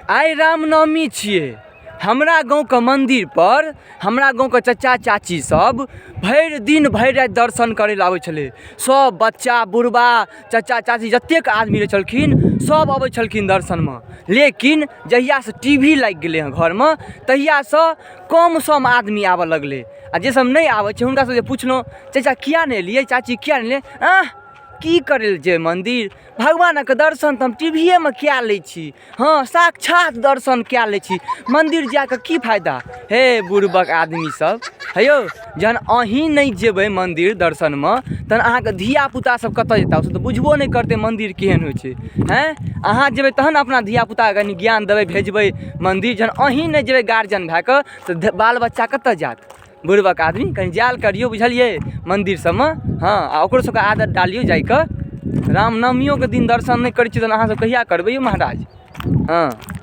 आइ रामनवमी छियै। हमरा गाँवके मन्दिरपर हमरा गाँवके चचा चाची सब भरि दिन भरि राति दर्शन करय लए आबय छलै। सब बच्चा बुढ़बा चचा चाची जतेक आदमी रहय छलखिन सब अबय छलखिन दर्शनमे, लेकिन जहियासँ टी वी लागि गेलय हँ घरमे तहियासँ कम सम आदमी आबऽ लगलय। आओर जे सब नहि आबय छै हुनका सबसँ पुछलहुँ चचा किआ नहि एलियै चाची किआ नहि एलियै, एह की करय लए जेबय मन्दिर भगवानक दर्शन तऽ हम टी वी ये मे कए लै छी। हँ, साक्षात दर्शन कए लै छी, मन्दिर जाकऽ की फायदा? हे बुड़बक आदमी सब, हे यौ, जहन अहीं नहि जेबै मन्दिर दर्शनमे तहन अहाँके धियापुता सब कतऽ जेताह? ओसब तऽ बुझबो नहि करतै मन्दिर केहन होइ छै। आँय, अहाँ जेबै तहन ने अपना धियापुताके कनी ज्ञान देबै, भेजबै मन्दिर। जहन अहीं नहि जेबै गार्जियन भए कऽ तऽ बाल बच्चा कतऽ जायत? बुड़बक आदमी, कनी जायल करियौ, बुझलियै, मन्दिर सबमे। हँ, आ ओकरो सबके आदत डालियौ जाइके। रामनवमियोके दिन दर्शन नहि करै छियै तहन अहाँ सब कहिया करबै यौ महाराज? हँ।